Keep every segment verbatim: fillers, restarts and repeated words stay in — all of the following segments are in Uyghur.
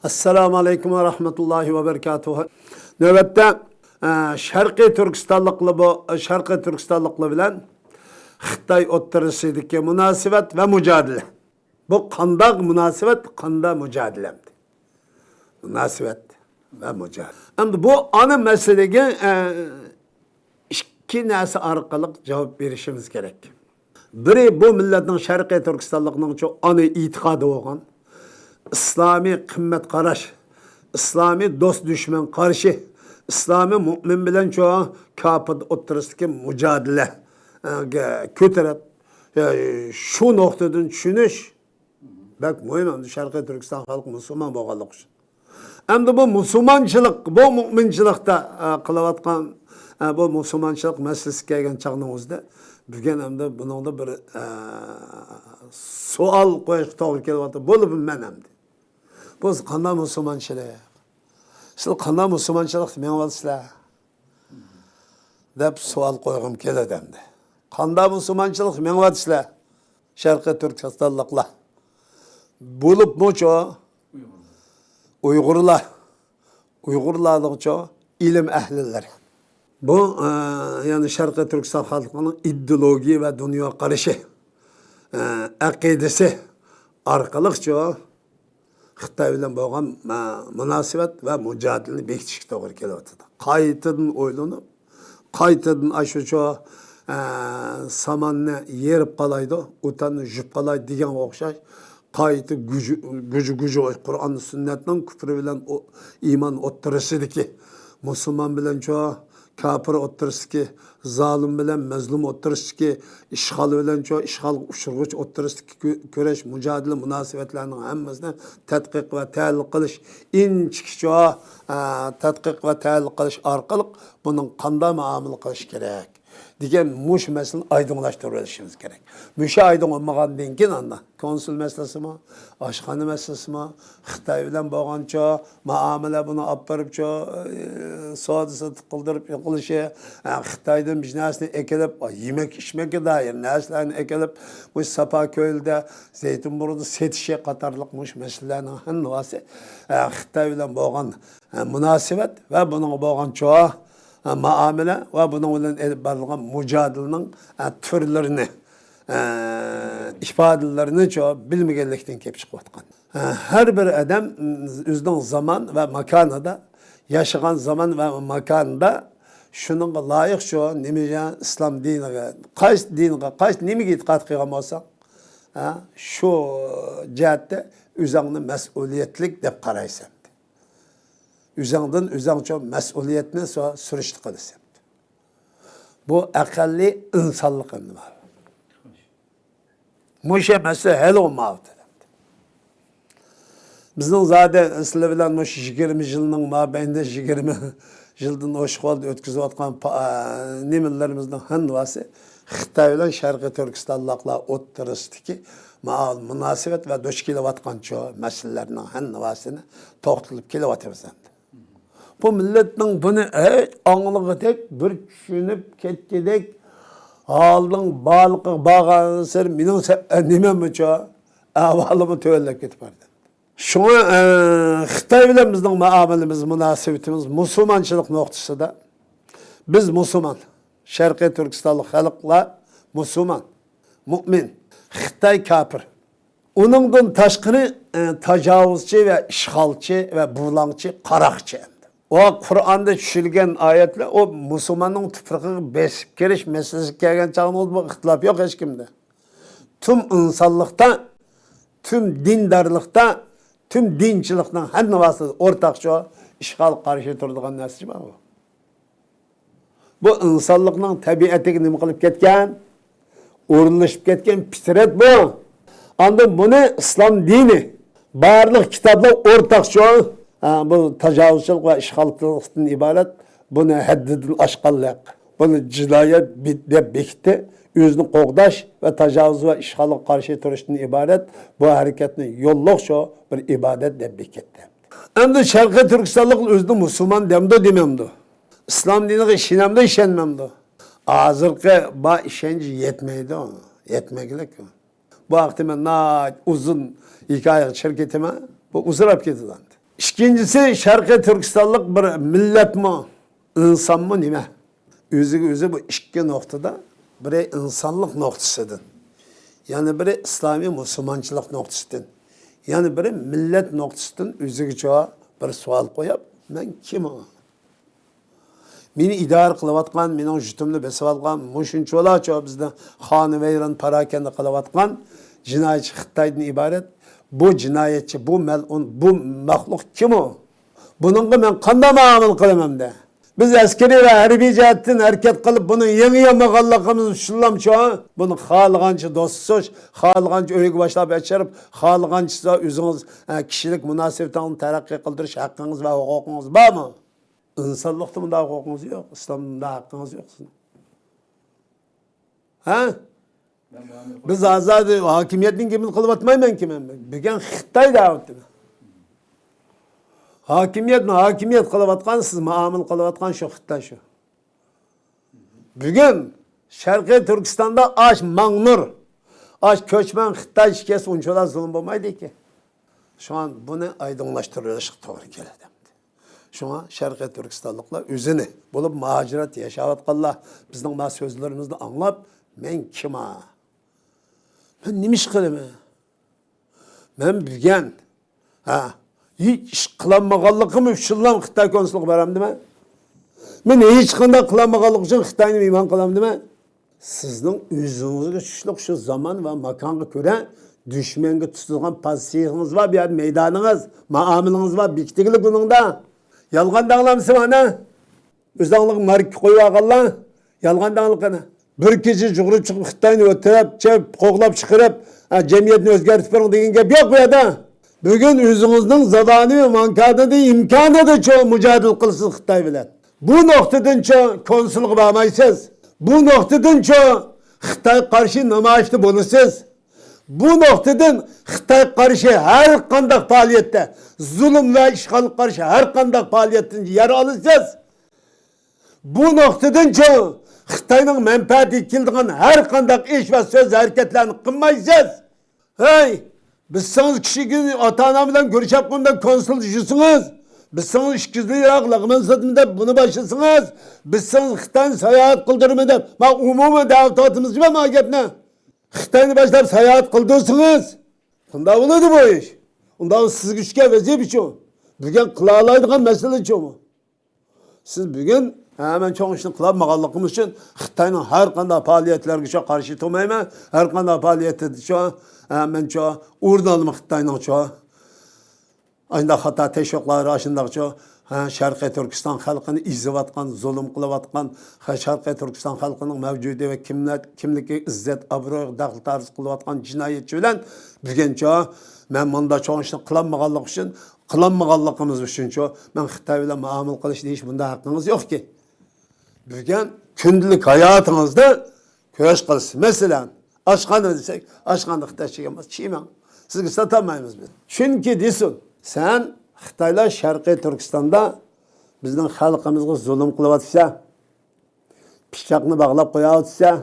ئەسسالامۇ ئەلەيكۇم ۋە رەھمەتۇللاھى ۋە بەرىكاتۇھۇ. نۆۋەتتە، ئە، شەرقىي تۈركىستانلىقلار بۇ، شەرقىي تۈركىستانلىقلار بىلەن خىتاي ئوتتۇرىسىدىكى مۇناسىۋەت ۋە مۇجادىلە. بۇ قانداق مۇناسىۋەت، قانداق مۇجادىلە ئەمدى؟ مۇناسىۋەت ۋە مۇجادىلە. ئەمدى بۇ ئانا مەسىلىگە، ئە، ئىككى نەرسە ئارقىلىق جاۋاب بېرىشىمىز كېرەك. بىرى، بۇ مىللەتنىڭ، شەرقىي تۈركىستانلىقنىڭچۇ ئانا ئېتىقادى بولغان ئىسلامىي قىممەت قاراش، ئىسلامىي دوست دۈشمەن قارىشى، ئىسلامىي مۇئمىن بىلەنچۇ كاپىر ئوتتۇرىسىدىكى مۇجادىلە، ئە، گە-، كۆتۈرۈپ، ئە، شۇ نۇقتىدىن چۈشىنىش بەك مۇھىم. ئەمدى شەرقىي تۈركىستان خەلقى مۇسۇلمان بولغانلىقى ئۈچۈن. ئەمدى بۇ مۇسۇلمانچىلىق، بۇ مۇئمىنچىلىقتا، ئە، قىلىۋاتقان، ئە، بۇ مۇسۇلمانچىلىق مەسىلىسىگە كەلگەن چاغنىڭ ئۆزىدە بۈگۈن ئەمدى بۇنىڭدا بىر، ئە، سوئال قويۇشقا توغرا كېلىۋاتىدۇ. بولۇپمۇ مەن ئەمدى. بۇ قانداق مۇسۇلمانچىلىق؟ سىلەر قانداق مۇسۇلمانچىلىقتا مېڭىۋاتىسىلەر؟ دەپ سوئال قويغۇم كېلىدۇ ئەمدى. قانداق مۇسۇلمانچىلىق مېڭىۋاتىسىلەر؟ شەرقىي تۈركىستانلىقلار. بولۇپمۇچۇ ئۇيغۇرلار. ئۇيغۇرلارنىڭچۇ ئىلىم ئەھلىلىرى. بۇ، ئە، يەنى شەرقىي تۈركىستان خەلقىنىڭ ئىدېئولوگىيە ۋە دۇنيا قارىشى، ئە، ئەقىدىسى ئارقىلىقچۇ خىتاي بىلەن بولغان، ئە، مۇناسىۋەت ۋە مۇجادىلىنى بېكىتىشكە توغرا كېلىۋاتىدۇ. قايتىدىن ئويلىنىپ، قايتىدىن ئاشۇچۇ، ئە، ساماننى يېرىپ قالايدۇ، ئۇتاننى يۇيۇپ قالاي دېگەنگە ئوخشاش، قايتا گۈجۈ، گۈجۈ، گۈجۈ، قۇرئان سۈننەتنىڭ كۈپرى بىلەن ئو-، ئىمان ئوتتۇرىسىدىكى، مۇسۇلمان بىلەنچۇ كاپىر ئوتتۇرىسىدىكى، زالىم بىلەن مەزلۇم ئوتتۇرىسىدىكى، ئىشغال بىلەنچۇ ئىشغالغا ئۇچرىغۇچى ئوتتۇرىسىدىكى كۈ-، كۈرەش، مۇجادىلە، مۇناسىۋەتلەرنىڭ ھەممىسىنى تەتقىق ۋە تەھلىل قىلىش، ئىنچىكىچۇ، ئە، تەتقىق ۋە تەھلىل قىلىش ئارقىلىق بۇنىڭ قانداق مۇئامىلە قىلىش كېرەك دېگەن مۇشۇ مەسىلىنى ئايدىڭلاشتۇرۇۋېلىشىمىز كېرەك. مۇشۇ ئايدىڭ بولمىغاندىن كېيىن ئاندىن كونسۇل مەسىلىسىمۇ، ئاشخانا مەسىلىسىمۇ، خىتاي بىلەن بولغانچۇ مۇئامىلە، بۇنى ئاپىرىپچۇ، ئى، سودا سېتىق قىلدۇرۇپ يېقىلىشى، ئە، خىتايدىن بىر نەرسىنى ئەكېلىپ، يېمەك ئىچمەككە دائىر نەرسىلەرنى ئەكېلىپ، مۇشۇ ساپا كۆلىدە زەيتۇن بۇرۇدا سېتىشى قاتارلىق مۇشۇ مەسىلىلەرنىڭ ھەممىسى، ئە، خىتاي بىلەن بولغان، ئە، مۇناسىۋەت ۋە بۇنىڭغا بولغانچۇ، ئە، مۇئامىلە ۋە بۇنىڭ بىلەن ئېلىپ بېرىلغان مۇجادىلىنىڭ، ئە، تۈرلىرىنى، ئە، ئىپادىلىرىنىچۇ بىلمىگەنلىكتىن كېلىپ چىقىۋاتقان. ھە، ھەر بىر ئادەم ئۆزىنىڭ زامان ۋە ماكانىدا، ياشىغان زامان ۋە ماكانىدا شۇنىڭغا لايىق شۇ نېمە ئىسلام دىنىغا، قايسى دىنغا، قايسى نېمىگە ئېتىقاد قىلغان بولساڭ، ھە، شۇ جەھەتتە ئۆزۈڭنى مەسئۇلىيەتلىك دەپ قارايسەن. ئۆزۈڭدىن ئۆزۈڭچۇ مەسئۇلىيەتنى سۇ-، سۈرۈشتە قىلىسەن. بۇ ئەقەللىي ئىنسانلىق ئەمدى. مۇشۇ مەسىلە ھەل بولمايۋاتىدۇ. بىزنىڭ زادى سىلەر بىلەن مۇشۇ يىگىرمە يىلنىڭ مابەينىدە، يىگىرمە يىلدىن ئوشۇق ۋاقىت ئۆتكۈزۈۋاتقان پا-، نېمىلىرىمىزنىڭ ھەممىسى خىتاي بىلەن شەرقىي تۈركىستانلىقلار ئوتتۇرىسىدىكى مۇ-، مۇناسىۋەت ۋە دۇچ كېلىۋاتقان شۇ مەسىلىلەرنىڭ ھەممىسىنى توختىلىپ كېلىۋاتىمىز ئەمدى. بۇ مىللەتنىڭ بۇنى ھېچ ئاڭلىغۇدەك، بىر چۈشىنىپ كەتكۈدەك ھالنىڭ بارلىقىغا بارغانسېرى مېنىڭ سە-، نېمەممۇچۇ، ئەھۋالىممۇ تۆۋەنلەپ كېتىپ باردى. شۇڭا، ئە، خىتاي بىلەن بىزنىڭ مۇئامىلىمىز، مۇناسىۋىتىمىز مۇسۇلمانچىلىق نۇقتىسىدا، بىز مۇسۇلمان، شەرقىي تۈركىستانلىق خەلقلەر مۇسۇلمان، مۇئمىن، خىتاي كاپىر. ئۇنىڭدىن تاشقىرى، ئە، تاجاۋۇزچى ۋە ئىشغالچى ۋە بۇلاڭچى، قاراقچى ئەمدى. ئۇ قۇرئاندا چۈشۈرگەن ئايەتلەر، ئۇ مۇسۇلماننىڭ تۇپرىقىغا بېسىپ كىرىش مەسىلىسىگە كەلگەن چاغدا بۇ ئىختىلاپ يوق ھېچكىمدە. تۈم ئىنسانلىقتا، تۈم دىندارلىقتا، تۈم دىنچىلىقنىڭ ھەر ناۋاسىدا ئورتاقچە ئىشغال قارشى تۇرىدىغان نەرسە بار بۇ. بۇ ئىنسانلىقنىڭ تەبىئەتىگە نېمە قىلىپ كەتكەن؟ ئورۇنلىشىپ كەتكەن پىترەت بۇ. ئاندىن بۇنى ئىسلام دىنى، بارلىق كىتابلار ئورتاقچە، ھە، بۇ تاجاۋۇزچىلىق ۋە ئىشغالچىلىقتىن ئىبارەت، بۇنى ھەددىدىن ئاشقانلىق، بۇنى جىنايەت بىت-، دەپ بېكىتتى. ئۆزىنى قوغداش ۋە تاجاۋۇز ۋە ئىشغالغا قارشى تۇرۇشتىن ئىبارەت بۇ ھەرىكەتنى يوللۇق شۇ بىر ئىبادەت دەپ بېكىتتى. ئەمدى شەرقىي تۈركىستانلىقلار ئۆزىنى مۇسۇلمان دەمدۇ دېمەمدۇ؟ ئىسلام دىنىغا ئىشىنەمدۇ، ئىشەنمەمدۇ؟ ھازىرقى بار ئىشەنچ يەتمەيدۇ، يەتمەگلىك. بۇ ھەقتە مەن ناھايىتى ئۇزۇن ھېكايىگە چىقىپ كېتىمەن. بۇ ئۇزىراپ كېتىدۇ ئەمدى. ئىككىنچىسى، شەرقىي تۈركىستانلىق بىر مىللەتمۇ، ئىنسانمۇ نېمە؟ ئۆزىگە ئۆزى بۇ ئىككى نۇقتىدا، بىرى ئىنسانلىق نۇقتىسىدىن، يەنە بىرى ئىسلامىي مۇسۇلمانچىلىق نۇقتىسىدىن، يەنە بىرى مىللەت نۇقتىسىدىن ئۆزىگىچە بىر سوئال قويۇپ، مەن كىم؟ مېنى ئىدارە قىلىۋاتقان، مېنىڭ جۈتۈمنى بېسىۋالغان، مۇشۇنچىۋالاچۇ بىزنى خانىۋەيران، پاراكەندە قىلىۋاتقان جىنايەتچى خىتايدىن ئىبارەت بۇ جىنايەتچى، بۇ مەلئۇن، بۇ مەخلۇق كىم ئۇ؟ بۇنىڭغا مەن قانداق مۇئامىلە قىلىمەن ئەمدى؟ بىز ئەسكىرىي ۋە ھەربىي جەھەتتىن ھەرىكەت قىلىپ، بۇنى يېڭىيالمىغانلىقىمىز ئۈچۈنلامچۇ، بۇنى خالىغانچە دوستلىشىش، خالىغانچە ئۆيگە باشلاپ ئەچىرىپ، خالىغانچە ئۆزىڭىز، ئە، كىشىلىك مۇناسىۋىتىڭىزنى تەرەققىي قىلدۇرۇش ھەققىڭىز ۋە ھوقۇقىڭىز بارمۇ؟ ئىنسانلىقتا مۇنداق ھوقۇقىڭىز يوق، ئىسلامدا ھەققىڭىز يوق سىزنىڭ. ھە؟ بىز ئازادە ھاكىمىيەتنىڭ گېپىنى قىلىۋاتمايمەنكى مەن. بۈگۈن خىتاي دەۋاتىمەن. ھاكىمىيەتمۇ ھاكىمىيەت قىلىۋاتقان، سىز مۇئامىلە قىلىۋاتقان شۇ خىتاي شۇ. بۈگۈن شەرقىي تۈركىستاندا ئاش ماڭنۇر، ئاش كۆچمەن خىتاي ئىكەنسە ئۇنچىۋالا زۇلۇم بولمايدىكى. شۇڭا بۇنى ئايدىڭلاشتۇرۇۋېلىشقا توغرا كېلىدۇ. شۇڭا شەرقىي تۈركىستانلىقلار ئۆزىنى، بولۇپ مۇھاجىرەتتە ياشاۋاتقانلار بىزنىڭ مانا سۆزلىرىمىزنى ئاڭلاپ، مەن كىم ھا؟ مەن نېمە ئىش قىلىمەن؟ مەن بۈگۈن، ھە، ھېچ ئىش قىلالمىغانلىقىم ئۈچۈنلا خىتاي كونسۇلىغا بارامدىمەن؟ مەن ھېچقانداق قىلالمىغانلىق ئۈچۈن خىتاينى مېھمان قىلامدىمەن؟ سىزنىڭ ئۆزىڭىزگە چۈشلۈك شۇ زامان ۋە ماكانغا كۆرە دۈشمەنگە تۇتىدىغان پوزىتسىيىڭىز بار، بۇ يەردە مەيدانىڭىز، مۇئامىلىڭىز بار، بېكىتىگىلى بۇنىڭدا. يالغان دەڭلامسىز مانا؟ ئۆزۈڭلارغا ماركا قويۇۋالغانلار. يالغان دەڭلىقىنى. بىر كېچە جۇغۇرۇپ چىقىپ خىتاينى ئۆتۈپ، چەپ، قوغلاپ چىقىرىپ، ھە، جەمئىيەتنى ئۆزگەرتىپ بېرىڭ دېگەن گەپ يوق بۇ يەردە. بۈگۈن ئۆزىڭىزنىڭ زاۋانى ۋە ماڭكادىدى، ئىمكانىدىچۇ مۇجادىلە قىلىسىز خىتاي بىلەن. بۇ نۇقتىدىنچۇ كونسۇلغا بارمايسىز. بۇ نۇقتىدىنچۇ خىتايغا قارشى نامايىشتا بولىسىز. بۇ نۇقتىدىن خىتايغا قارشى ھەر قانداق پائالىيەتتە، زۇلۇم ۋە ئىشغالغا قارشى ھەر قانداق پائالىيەتتىن يەر ئالىسىز. بۇ نۇقتىدىنچۇ خىتاينىڭ مەنپەئەتىگە كېلىدىغان ھەر قانداق ئىش ۋە سۆز ھەرىكەتلەرنى قىلمايسىز. ھەي، بىلسىڭىز كىشى كۈنى ئاتا-ئانا بىلەن كۆرۈشەپ قويمىدا كونسۇل يۈرسىڭىز، بىلسىڭىز ئىككى يۈز لىراغا لەغمەن ساتىمەن دەپ بۇنى باشلىسىڭىز، بىلسىڭىز خىتاينى ساياھەت قىلدۇرىمەن دەپ، ما ئومۇمەن دەۋاتىۋاتىمىز جۇمۇ ما گەپنى. خىتاينى باشلاپ ساياھەت قىلدۇرسىڭىز، قانداق بولىدۇ بۇ ئىش؟ ئۇنداق سىزگە چۈشكەن ۋەزىپىچۇ؟ بۈگۈن قىلالايدىغان مەسىلىچۇ بۇ؟ سىز بۈگۈن، ھە، مەن چوڭ ئىشنى قىلالمىغانلىقىم ئۈچۈن خىتاينىڭ ھەر قانداق پائالىيەتلىرىگىچۇ قارشى تۇرمايمەن، ھەر قانداق پائالىيەتتىچۇ، ھە، مەنچۇ ئورۇن ئالىمەن خىتاينىڭچۇ. ئانداق خاتا تەشۋىقلار، ئاشۇنداقچۇ، ھە، شەرقىي تۈركىستان خەلقىنى ئېزىۋاتقان، زۇلۇم قىلىۋاتقان، ھە، شەرقىي تۈركىستان خەلقىنىڭ مەۋجۇدى ۋە كىملىك-، كىملىكى، ئىززەت، ئابرۇيىغا دەخلى تارىز قىلىۋاتقان جىنايەتچى بىلەن بۈگۈنچۇ مەن مۇنداق چوڭ ئىشنى قىلالمىغانلىقى ئۈچۈن، قىلالمىغانلىقىمىز ئۈچۈنچۇ مەن خىتاي بىلەن مۇئامىلە قىلىش دېيىش بۇنداق ھەققىڭىز يوقكى. بۈگۈن كۈندىلىك ھاياتىڭىزدا كۈرەش قىلىسىز. مەسىلەن، ئاشخانا دېسەك، ئاشخانىدا خىتايچە يېگەن بولسا، چىمەڭ. سىزگە ساتالمايمىز بىز. چۈنكى دېسۇن، سەن خىتايلار شەرقىي تۈركىستاندا بىزنىڭ خەلقىمىزغا زۇلۇم قىلىۋاتىسەن. پىچاقنى باغلاپ قوياۋاتىسەن.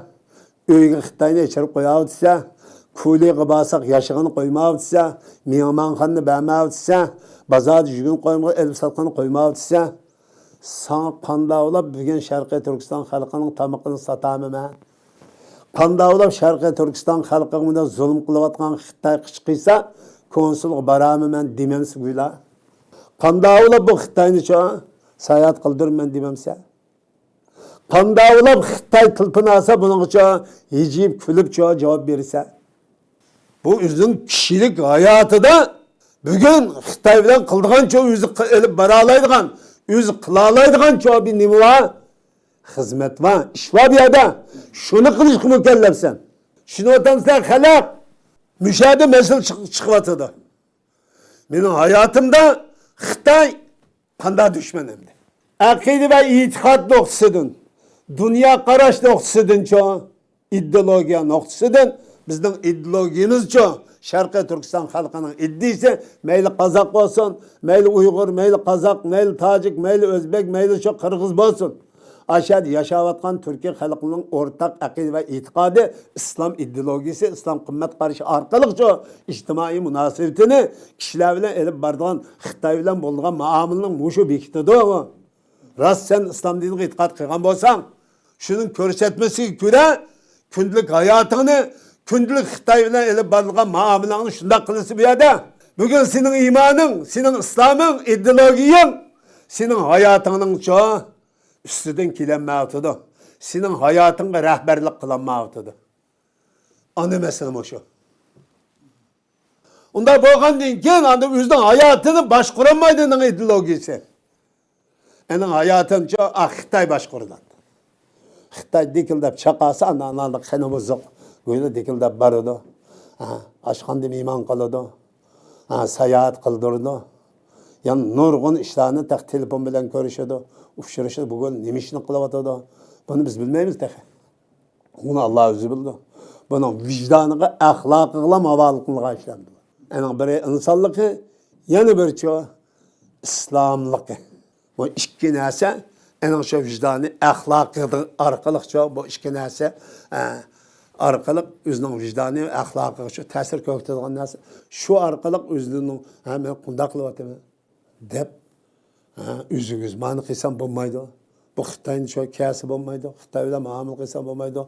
ئۆيگە خىتاينى ئېچىرىپ قوياۋاتىسەن. كۇلىغا بارساق ياشىغىنى قويمايۋاتىسەن. مېھمانخانىنى بەرمەيۋاتىسەن. بازاردا يۈگۈن قويمىغا ئېلىپ ساتقىنى قويمايۋاتىسەن. ساڭا قانداق بولۇپ بۈگۈن شەرقىي تۈركىستان خەلقىنىڭ تامىقىنى ساتامەن؟ قانداق بولۇپ شەرقىي تۈركىستان خەلقىگە مۇنداق زۇلۇم قىلىۋاتقان خىتاي قىچقىسا، كونسۇلغا بارامەن دېمەمسە گويلا؟ قانداق بولۇپ بۇ خىتاينىچۇ ساياھەت قىلدۇرىمەن دېمەمسە؟ قانداق بولۇپ خىتاي تىلپىنالسا بۇنىڭغىچۇ ھىجىيىپ كۈلۈپچۇ جاۋاب بېرىسە؟ بۇ ئۆزىنىڭ كىشىلىك ھاياتىدا بۈگۈن خىتاي بىلەن قىلىدىغانچۇ ئۆزى قى-، ئېلىپ بارالايدىغان، ئۆزى قىلالايدىغانچۇ بىر نېمە بار؟ خىزمەت بار، ئىش بار بۇ يەردە. شۇنى قىلىشقا مۇكەللەپسەن. چۈشىنىۋاتامسىلەر خەلق؟ مۇشۇ يەردە مەسىلە چىق-، چىقىۋاتىدۇ. مېنىڭ ھاياتىمدا خىتاي قانداق دۈشمەن ئەمدى؟ ئەقىدە ۋە ئېتىقاد نۇقتىسىدىن، دۇنيا قاراش نۇقتىسىدىنچۇ، ئىدېئولوگىيە نۇقتىسىدىن بىزنىڭ ئىدېئولوگىيىمىزچۇ، شەرقىي تۈركىستان خەلقىنىڭ ئىدىيىسى، مەيلى قازاق بولسۇن، مەيلى ئۇيغۇر، مەيلى قازاق، مەيلى تاجىك، مەيلى ئۆزبەك، مەيلى شۇ قىرغىز بولسۇن. ئاشۇ يەردە ياشاۋاتقان تۈركىي خەلقنىڭ ئورتاق ئەقىدە ۋە ئېتىقادى، ئىسلام ئىدېئولوگىيىسى، ئىسلام قىممەت قارىشى ئارقىلىقچۇ ئىجتىمائىي مۇناسىۋىتىنى كىشىلەر بىلەن ئېلىپ بارىدىغان، خىتاي بىلەن بولىدىغان مۇئامىلىنىڭ مۇشۇ بېكىتىدۇ. راست سەن ئىسلام دىنىغا ئېتىقاد قىلغان بولساڭ، شۇنىڭ كۆرسەتمىسىگە كۆرە، كۈندىلىك ھاياتىڭنى، كۈندىلىك خىتاي بىلەن ئېلىپ بارىدىغان مۇئامىلەڭنى شۇنداق قىلىسى بۇ يەردە. بۈگۈن سېنىڭ ئىمانىڭ، سېنىڭ ئىسلامىڭ، ئىدېئولوگىيەڭ سېنىڭ ھاياتىڭنىڭچۇ ئۈستىدىن كېلەلمەيۋاتىدۇ. سېنىڭ ھاياتىڭغا رەھبەرلىك قىلالمايۋاتىدۇ. ئانا مەسىلە مۇشۇ. ئۇنداق بولغاندىن كېيىن ئاندىن ئۆزىنىڭ ھاياتىنى باشقۇرالمايدۇ ئۇنىڭ ئىدېئولوگىيىسى. ئېنىڭ ھاياتىنىچۇ، ئا، خىتاي باشقۇرىدۇ. خىتاي دىكىلدەپ چاقاسا، ئانا، ئانا، قېنى بۇزۇق. گويلا دىكىلدەپ بارىدۇ. ھە، ئاشخانىدا مېھمان قىلىدۇ. ھە، ساياھەت قىلدۇرىدۇ. يەنە نۇرغۇن ئىشلارنى تېخى تېلېفون بىلەن كۆرۈشىدۇ، ئۇچرىشىدۇ. بۈگۈن نېمە ئىشنى قىلىۋاتىدۇ؟ بۇنى بىز بىلمەيمىز تېخى. ئۇنى ئاللا ئۆزى بىلىدۇ. بۇنىڭ ۋىجدانىغا، ئەخلاقىغىلا ھاۋالە قىلىنغان ئىشلاردۇر. ئېنىڭ بىرى ئىنسانلىقى، يەنە بىرىچۇ ئىسلاملىقى. بۇ ئىككى نەرسە ئېنىڭ شۇ ۋىجدانى، ئەخلاقى ئارقىلىقچۇ بۇ ئىككى نەرسە، ئە، ئارقىلىق ئۆزىنىڭ ۋىجدانى، ئەخلاقىغا شۇ تەسىر كۆرسىتىدىغان نەرسە. شۇ ئارقىلىق ئۆزىنىڭ، ھە، مەن قۇنداق قىلىۋاتىمەن دەپ، ھە، ئۆزىگە ئۆزى مانا قىلسام بولمايدۇ. بۇ خىتاينى شۇ كەلسە بولمايدۇ. خىتاي بىلەن مۇئامىلە قىلسام بولمايدۇ.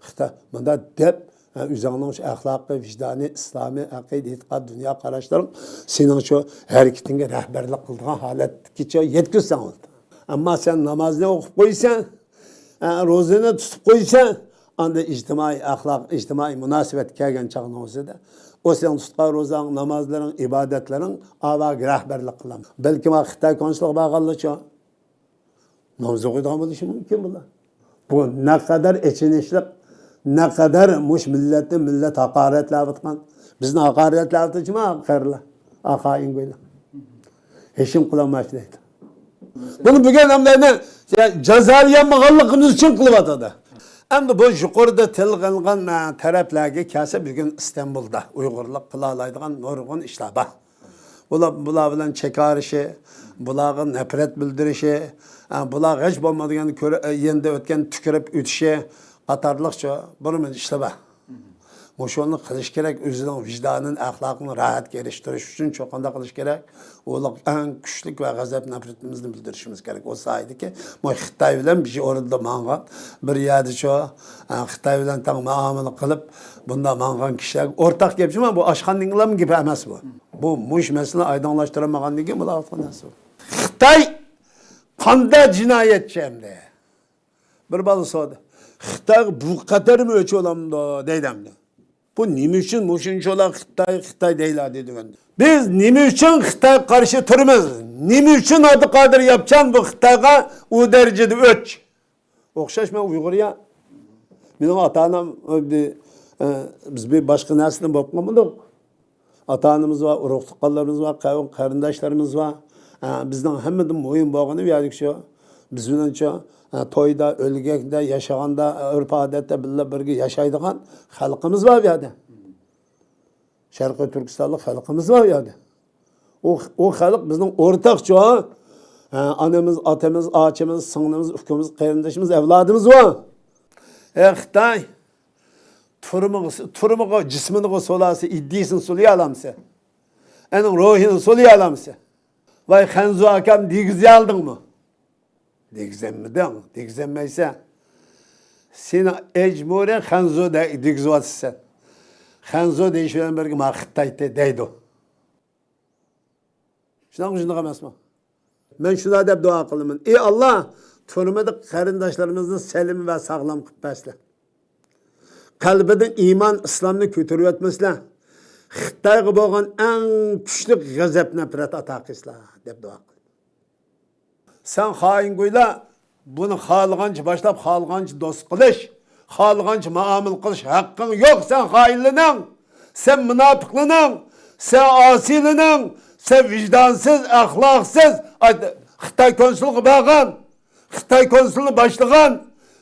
خىتاي مۇنداق دەپ، ھە، ئۆزۈڭنىڭ شۇ ئەخلاقى، ۋىجدانى، ئىسلامى، ئەقىدە، ئېتىقاد، دۇنيا قاراشلىرىڭ سېنىڭ شۇ ھەرىكىتىڭگە رەھبەرلىك قىلىدىغان ھالەتكىچە يەتكۈزسەڭ بولدى. ئەمما سەن نامازنى ئوقۇپ قويسەن، ئە، روزىنى تۇتۇپ قويسا، ئاندىن ئىجتىمائىي ئەخلاق، ئىجتىمائىي مۇناسىۋەتكە كەلگەن چاغنىڭ ئۆزىدە، ئۇ سېنىڭ تۇتقان روزاڭ، نامازلىرىڭ، ئىبادەتلىرىڭ ئاۋاغا رەھبەرلىك قىلىدۇ. بەلكىم خىتاي كونسۇلىغا بارغانلىچۇ ناماز ئوقۇيدىغان بولۇشى مۇمكىن بۇلار. بۇ نەقەدەر ئېچىنىشلىق، نەقەدەر مۇشۇ مىللەتنى مىللەت ھاقارەتلەۋاتقان، بىزنى ھاقارەتلەۋاتىدۇ جۇما قېرىلار، ئا خائىن گويلار. ھېچنېمە قىلالمايدۇ دەيدۇ. بۇنى بۈگۈن ھەممىنى جازالىيالمىغانلىقىمىز ئۈچۈن قىلىۋاتىدۇ. ئەمدى بۇ يۇقىرىدا تىلغا ئېلىنغان، ئە، تەرەپلەرگە كەلسە، بۈگۈن ئىستانبۇلدا ئۇيغۇرلۇق قىلالايدىغان نۇرغۇن ئىشلار بار. بۇلار، بۇلار بىلەن چېكىرىشى، بۇلارغا نەپرەت بىلدۈرۈشى، ئە، بۇلارغا ھېچ بولمىغاندا كۆر-، ئە، يېنىدا ئۆتكەن تۈكۈرۈپ ئۆتۈشى قاتارلىقچۇ بىر مىل ئىشلار بار. مۇشۇنى قىلىش كېرەك، ئۆزىنىڭ ۋىجدانىنى، ئەخلاقىنى راھەتكە ئېرىشتۈرۈش ئۈچۈن چوقۇم قانداق قىلىش كېرەك؟ ئۇلۇغ ئەڭ كۈچلۈك ۋە غەزەپ نەپرىتىمىزنى بىلدۈرۈشىمىز كېرەك. ئۇ ساھەدىكى، مۇ-، خىتاي بىلەن بىر ئورۇندا ماڭغان، بىر يەردىچۇ، ئە، خىتاي بىلەن تەڭ مۇئامىلە قىلىپ، بۇنداق ماڭغان كىشىلەرگە ئورتاق گەپ جۇما، بۇ ئاشخانىنىڭلام گېپى ئەمەس بۇ. بۇ مۇشۇ مەسىلىنى ئايدىڭلاشتۇرالمىغاندىن كېيىن بولۇۋاتقان نەرسە بۇ. خىتاي قانداق جىنايەتچى ئەمدى؟ بىر بالا سورىدى. خىتايغا بۇ قەدەرمۇ ئۆچ بولامدۇ دەيدۇ ئەمدى. بۇ نېمە ئۈچۈن مۇشۇنچىلا خىتاي، خىتاي دەيلا دېدى مەن. بىز نېمە ئۈچۈن خىتايغا قارشى تۇرىمىز؟ نېمە ئۈچۈن ئابدۇقادىر ياپچان بۇ خىتايغا ئۇ دەرىجىدە ئۆچ؟ ئوخشاش مەن ئۇيغۇر يا. مېنىڭ ئاتا-ئانام، ئە، بى-، ئە، بىز بىر باشقا نەرسىدىن بولۇپ قالمىدۇق. ئاتا-ئانىمىز بار، ئۇرۇق-تۇغقانلىرىمىز بار، قەۋم-قېرىنداشلىرىمىز بار. ئە، بىزنىڭ ھەممىدىن مۇھىم بولغىنى بۇ يەردىكى شۇ، بىز بىلەن شۇ، ئە، تويدا، ئۆلگەكتە، ياشىغاندا، ئە، ئۆرپ-ئادەتتە بىللە بىرگە ياشايدىغان خەلقىمىز بار بۇ يەردە. شەرقىي تۈركىستانلىق خەلقىمىز بار بۇ يەردە. ئۇ، ئۇ خەلق بىزنىڭ ئورتاقچۇ. ھە، ئانىمىز، ئاتىمىز، ئاچىمىز، سىڭلىمىز، ئۇكىمىز، قېرىندىشىمىز، ئەۋلادىمىز بار. ئەي خىتاي، تۈرمىگە، تۈرمىگە جىسمىنىغا سولاسى، ئىدىيىسىنى سولىيالامسەن؟ ئەنىڭ روھىنى سولىيالامسەن؟ ۋاي خەنزۇ ئاكام دېگۈزۈۋالدىڭمۇ؟ دېگۈزەلمىدىڭ، دېگۈزەلمەيسەن. سېنى ئەجبۇرى خەنزۇ دە-، دېگۈزۈۋاتىسەن. خەنزۇ دېيىش بىلەن بىرگە ما خىتاي دەيدۇ. شۇنداقمۇ، شۇنداق ئەمەسمۇ؟ مەن شۇنداق دەپ دۇئا قىلىمەن. ئى ئاللا، تۈرمىدە قېرىنداشلىرىمىزنى سەلىم ۋە ساغلام قىلىپ بەرسىلە. قەلبىدە ئىمان، ئىسلامنى كۆتۈرۈۋەتمىسىلە. خىتايغا بولغان ئەڭ كۈچلۈك غەزەپ، نەپرەت ئاتا قىلسىلا دەپ دۇئا قىلىمەن. سەن خائىنگويلا، بۇنى خالىغانچە باشلاپ، خالىغانچە دوست قىلىش، خالىغانچە مۇئامىلە قىلىش ھەققىڭ يوق سەن خائىنلىنىڭ، سەن مۇناپىقلىنىڭ، سەن ئاسىيلىنىڭ، سەن ۋىجدانسىز، ئەخلاقسىز، ئاي، خىتاي كونسۇلىغا بارغان، خىتاي كونسۇلىنى باشلىغان،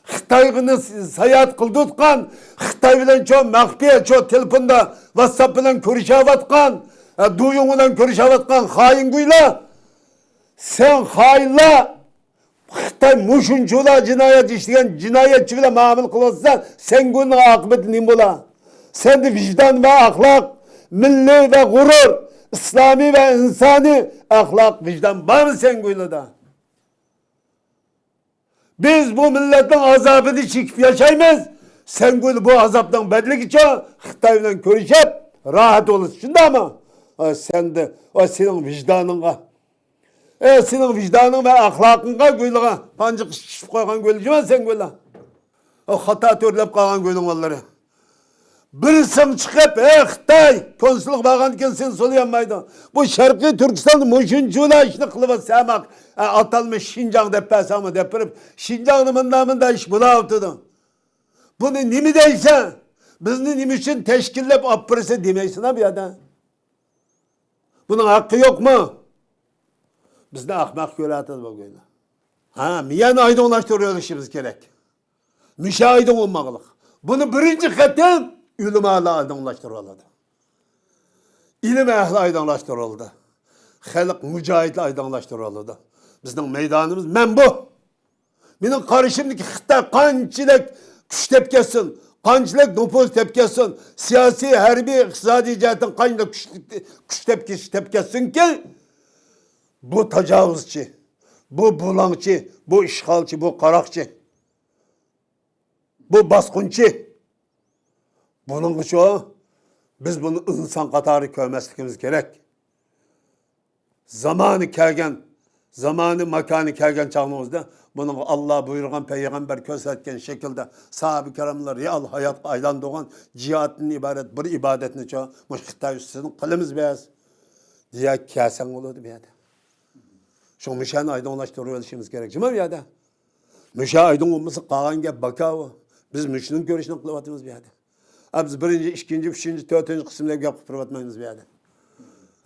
خىتايغا ساياھەت قىلدۇرتقان، خىتاي بىلەن چوڭ مەخپىي، چوڭ تېلېفوندا، ۋاتساپ بىلەن كۆرۈشەۋاتقان، ھە، دۇيۇڭ بىلەن كۆرۈشەۋاتقان خائىنگويلا. سەن خائىنلا، خىتاي مۇشۇنچىلا جىنايەت ئىشلىگەن جىنايەتچى بىلەن مۇئامىلە قىلىۋاتسا، سەنگۈلنىڭ ئاقىۋىتى نېمە بولا؟ سەندە ۋىجدان ۋە ئەخلاق، مىللىي ۋە غۇرۇر، ئىسلامىي ۋە ئىنسانىي ئەخلاق، ۋىجدان بارمۇ سەنگۈلىدا؟ بىز بۇ مىللەتنىڭ ئازابىنى چېكىپ ياشايمىز. سەنگۈل بۇ ئازابنىڭ بەدىلىگىچە خىتاي بىلەن كۆرۈشۈپ راھەت بولىسەن، شۇنداقمۇ؟ ئا، سەندە، ئا، سېنىڭ ۋىجدانىڭغا، ئە، سېنىڭ ۋىجدانىڭ ۋە ئەخلاقىڭغا گۈلىغا پانجىق ئىشلىتىپ قويغان گۈلجىمەن سەنگۈلە. ئا، خاتا تۆرلەپ قالغان گۈلۈڭ بالىلىرى. بىرسىڭ چىقىپ، ئەي خىتاي، كونسۇلغا بارغاندىن كېيىن سېنى سولىيالمايدۇ. بۇ شەرقىي تۈركىستاندا مۇشۇنچىلا ئىشنى قىلىۋاتسا، ئە، ئاتالمىش شىنجاڭ دەپ بەرسەڭمۇ دەپ بېرىپ، شىنجاڭدا مۇنداق، مۇنداق ئىش بولاۋاتىدۇ. بۇنى نېمە دەيسەن؟ بىزنى نېمە ئۈچۈن تەشكىللەپ ئاپىرىسەن دېمەيسەن بۇ يەردە. بۇنىڭ ھەققى يوقمۇ؟ بىزنى ئەخمەق كۆرۈۋاتىدۇ بۇ گۇيلا. ھە، مىيەنى ئايدىڭلاشتۇرۇۋېلىشىمىز كېرەك. مۇشۇ ئايدىڭ بولماقلىق. بۇنى بىرىنچى قېتىم ئۆلىمالار ئايدىڭلاشتۇرۇۋالىدۇ. ئىلىم ئەھلى ئايدىڭلاشتۇرۇۋالىدۇ. خەلق مۇجاھىدلار ئايدىڭلاشتۇرۇۋالىدۇ. بىزنىڭ مەيدانىمىز مەن بۇ. مېنىڭ قارىشىمدىكى خىتاي قانچىلىك كۈچلەپ كەتسۇن، قانچىلىك نوپۇز تېپىپ كەتسۇن، سىياسىي، ھەربىي، ئىقتىسادىي جەھەتتىن قانچىلىك كۈچلۈك، كۈچلەپ كېتىش تېپىپ كەتسۇنكى، بۇ تاجاۋۇزچى، بۇ بۇلاڭچى، بۇ ئىشغالچى، بۇ قاراقچى، بۇ باسقۇنچى. بۇنىڭغىچۇ بىز بۇنى ئىنسان قاتارى كۆرمەسلىكىمىز كېرەك. زامانى كەلگەن، زامانى ماكانى كەلگەن چاغىمىزدا بۇنىڭغا ئاللا بۇيرۇغان، پەيغەمبەر كۆرسەتكەن شەكىلدە ساھابە كىراملار رېئال ھاياتقا ئايلاندۇرغان جىھادتىن ئىبارەت بىر ئىبادەتنىچۇ مۇشۇ خىتاي ئۈستىدىن قىلىمىز بىز دېيە كەلسەڭ بولىدۇ بۇ يەردە. شۇڭا مۇشۇنى ئايدىڭلاشتۇرۇۋېلىشىمىز كېرەك جۇمۇ بۇ يەردە. مۇشۇ ئايدىڭ بولمىسا قالغان گەپ باكاۋۇ. بىز مۇشۇنىڭ كۆرۈشىنى قىلىۋاتىمىز بۇ يەردە. ھە، بىز بىرىنچى، ئىككىنچى، ئۈچىنچى، تۆتىنچى قىسىمدا گەپ قىلىپ تۇرۇۋاتمايمىز بۇ يەردە.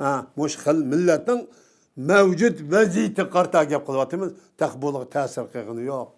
ھە، مۇشۇ خىل مىللەتنىڭ مەۋجۇت ۋەزىيىتىگە قارىتا گەپ قىلىۋاتىمىز. تېخى بۇلارغا تەسىر قىلغىنى يوق.